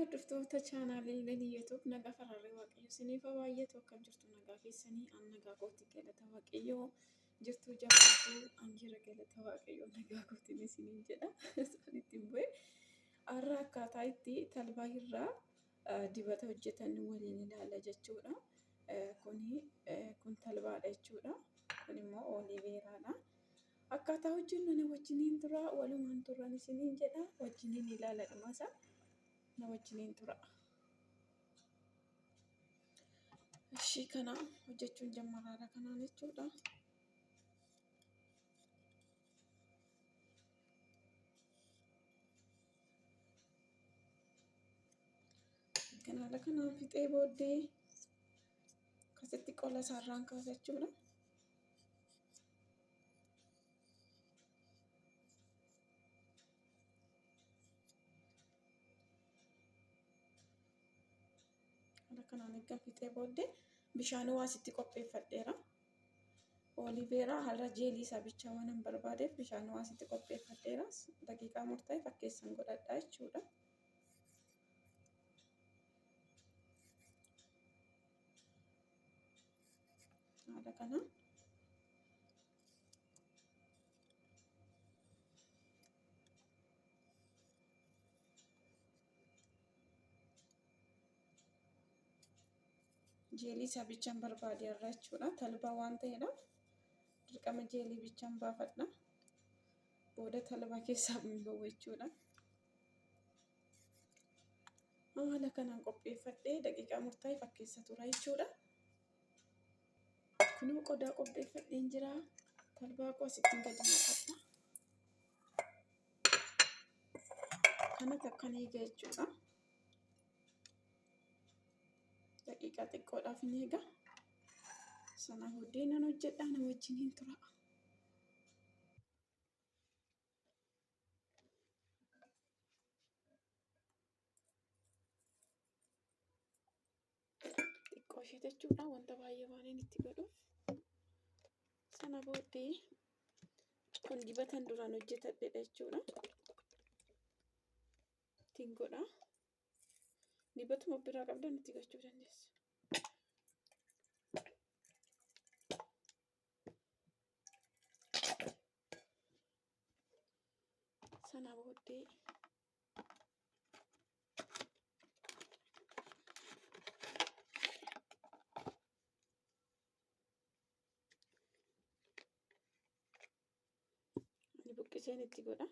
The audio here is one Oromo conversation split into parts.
Hordoftoota chaanaalii Lelii YouTube, nagaa faraarree Waaqayyo isiniif haa baay'atu. Akkam jirtu? Nagaa keessanii? An nagaa kooti, galata Waaqayyoo. Jirtuu, jabaatu? An jira, galata Waaqayyoo, nagaa kootiin isiniin jedha. Isaan ittiin bu'e. Har'a akkaataa itti talbaa irraa dibata hojjetan waliin ilaalla jechuudha. Kuni kun talbaadha jechuudha. Kun immoo ooliiveeraadha. Akkaataa hojjennu na wajjiniin tura, walumaan turan isiniin jedha. Wajjiniin ilaala dhumasa. Na wajjiniin tura. Ishii kana hojjechuun jammaraadha kanaan jechuudha. Kan haala kanaan fixee booddee akkasitti qola isaarraan kaasa jechuudha. Haala kanaan egaa fixee booddee bishaan waa asitti qopheeffadheera. Ooliiveeraa har'a jeelii isaa bichaa waan hin barbaadeef bishaan waa asitti qopheeffadheera. Daqiiqaa murtaa'e fakkeessan godhadhaa jechuudha. Haala kanaan. Jeelii isaa bichaan barbaade irra jechuudha. Talbaa waan ta'eedhaaf dirqama jeelii bichaan baafadha. Booda talbaa keessaa hin bahu jechuudha. Haala kanaan qopheeffadhee daqiiqaa murtaa'e fakkeessa tura jechuudha. Kunoo qodaa qopheeffadheen jira. Talbaa koo asittiin gadi naqadha. Kanatti akkan eega jechuudha. Daqiiqaa xiqqoodhaaf hin eega. Sana booddee nan hojjedha, na wajjin hin tura. Xiqqoo ishee jechuudha, wanta baay'ee waan inni itti godhuuf. Sana booddee kun dibatan duraan hojjetadhedha jechuudha. Ittiin godha. Dibatuma biraa qabdan itti gochuu dandeessu. Sana booddee ani buqqiseen itti godha.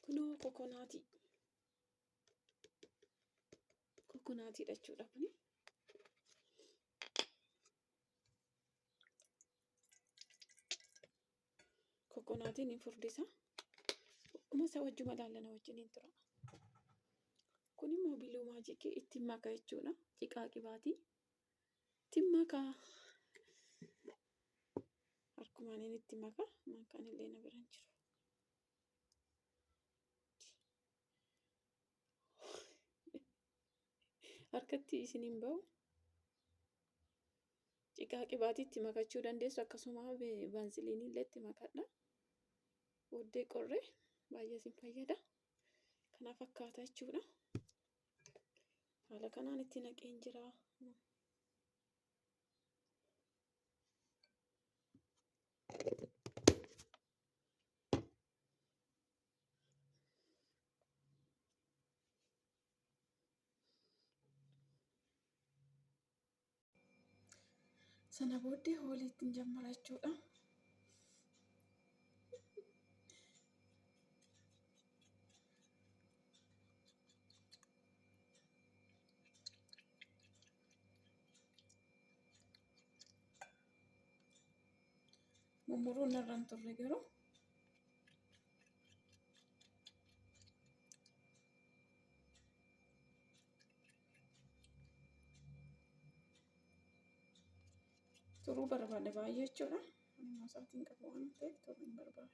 Kunoo kokonaatii. Kokonaatiidha jechuudha kuni. Kokonaatiin hin furdisa. Dhuma isaa wajjuma ilaallana, wajjiniin tura. Kun immoo biluu maajikii ittiin maka jechuudha. Ciqaa qibaatii. Ittiin makaa. Harkumaan inni itti maka. Makaan illee na bira hin jiru. Harkatti isiniin bahu. Ciqaa qibaatii itti makachuu dandeessu, akkasuma vaanziliinii illee itti makadha. Booddee qorree baay'ee isin fayyada. Kana fakkaata jechuudha. Haala kanaan itti naqeen jira. Sana booddee hoolii ittiin jammara jechuudha. Mummuruun narra hin turre garuu. Turuu barbaada baay'ee jechuudha. Ani immoo sa'aatiin qabu waan ta'eef turuu hin barbaadu.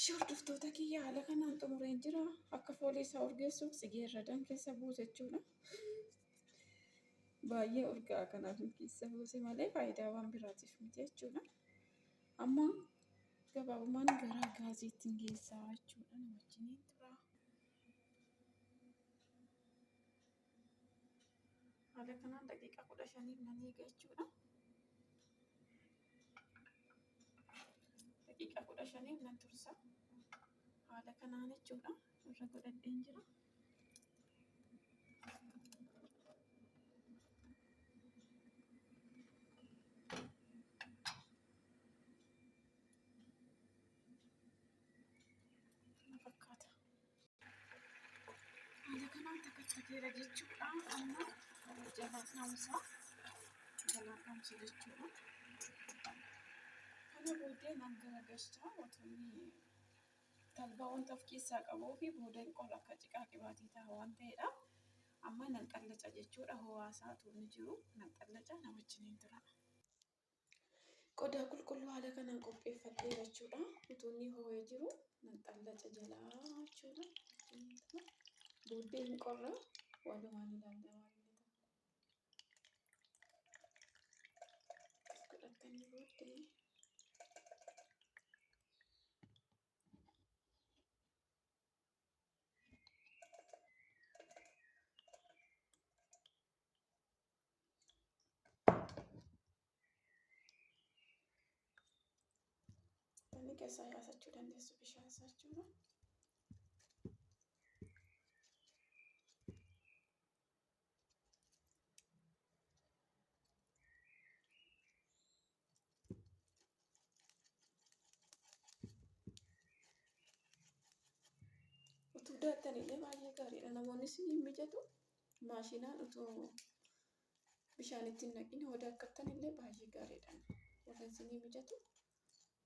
Ishee hordoftoota kiyya haala kanaan xumureen jira. Akka foolii isaa urgeessuuf tsigeerradaan keessa buuse jechuudha. Baay'ee urgaa'a kanaaf keessa buuse malee faayidaa waan biraatiif miti jechuudha. Amma gabaabumaan gara gaaziitti geessaa jechuudha. Na wajjiniin tura. Haala kanaan daqiiqaa 15f nan eega jechuudha. Daqiiqaa 15f nan tursa. Haala kanaan jechuudha. Irra godhadheen jira. Kana fakkaata. Haala kanaan takkattakeera jechuudha. Amma jalaan dhaamsa. Jalaan dhaamsa jechuudha. Kana booddee nan garagalcha. Wantoonni talbaa wanta of keessaa qabuu fi booda hin qorra akka ciqaa qibaatii ta'a waan ta'eedha. Amma nan xallaca jechuudha. Ho'aasaa utuu inni jiru nan xallaca na wajjiniin tura. Qodaa qulqulluu haala kanaan qopheeffadheera jechuudha. Utuu inni ho'ee jiru nan xallaca jalaa jechuudha. Booddee hin qorra walumaan ilaalla maal inni ta'u. Godhattanii booddee Inni keessaa yaasachuu dandeessu bishaan isaa jechuudha. Utuu daaktan illee baay'ee gaariidha. Namoonni isin mijatu maashinaan utuu bishaan itti hin naqin yoo daakkattan illee baay'ee gaariidha. Warra isinii mijatu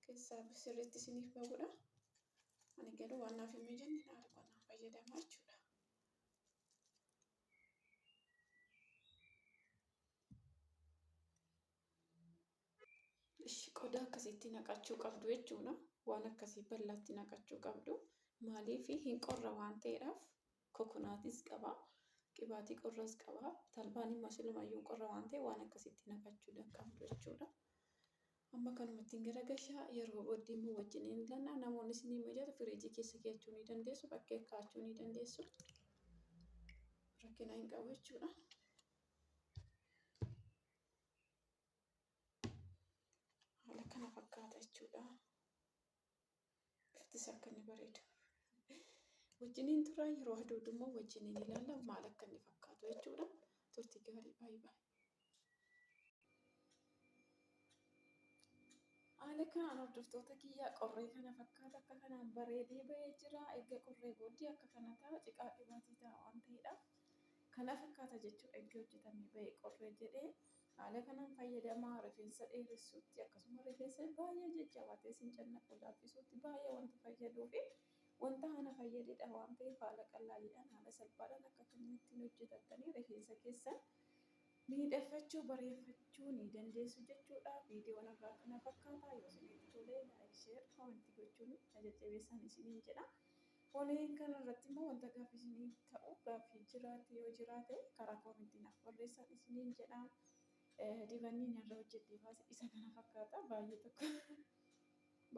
keessaa sirriitti isiniif bahudha. Ani garuu waan naaf hin mijanne haala kanaan fayyadamaa jechuudha. Ishi qodaa akkasiitti naqachuu qabdu jechuudha. Waan akkasii bal'aatti naqachuu qabdu. Maaliif hin qorra waan ta'eedhaaf kokonaatis qaba. Qibaatii qorras qaba. Talbaan immoo silumayyuu hin qorra waan ta'eef waan akkasiitti naqachuu qabdu jechuudha. Amma kanumatti hin garagalchaa yeroo booddee immoo wajjin hin ilaalla. Namoonni isinii mijatu firiijii keessa keechuu ni dandeessu. Bakkee kaa'achuu ni dandeessu. Rakkina hin qabu jechuudha. Haala kana fakkaata jechuudha. Bifti isaa akka inni bareedu. Wajjiniin tura yeroo aduutu immoo wajjiniin ilaalla maal akka inni fakkaatu jechuudha. Turtii gaarii baay'ee baay'ee. Haala kanaan hordoftoota kiyyaa qorree kana fakkaata akka kanaan bareedee bahee jira. Erga qorree booddee akka kana ta'a ciqaa dhibaatii ta'a waan ta'eedhaaf. Kana fakkaata jechuudha erga hojjetamee bahee qorree jedhee haala kanaan fayyadamaa rifeensa dheeressuutti akkasuma rifeensa baay'ee jajjabaatee isin cannaqu laaffisuutti baay'ee wanta fayyaduu fi wanta ana fayyadedha waan ta'eef haala qallaaliidhaan haala salphaadhaan akka kanatti hojjetattanii rifeensa keessan miidhagfachuu bareeffachuu ni dandeessu jechuudha. Viidiyoon irraa kana fakkaata yoo isinitti tole like share comment gochuun na jajjabeessaan isiniin jedha. Waliin kana irratti immoo wanta gaaffii isinii ta'u gaaffii jiraate yoo jiraate karaa koomentii naaf barreessaan isiniin jedha. Dibanni inni irra hojjedhee baase isa kana fakkaata. Baay'ee tokko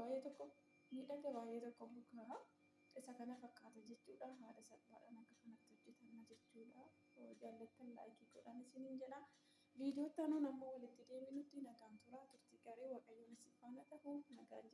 baay'ee tokko miidhaga baay'ee tokko bukaa isa kana fakkaata jechuudha. Haala salphaadhaan akka kanatti hojjetanna jechuudha. Jaallattan laayikii godhaan isiniin jedha. Viidiyoo itti aanuun ammoo walitti deebinutti nagaan turaa turtii gaarii Waaqayyoon isin faana ta'u nagaan jira.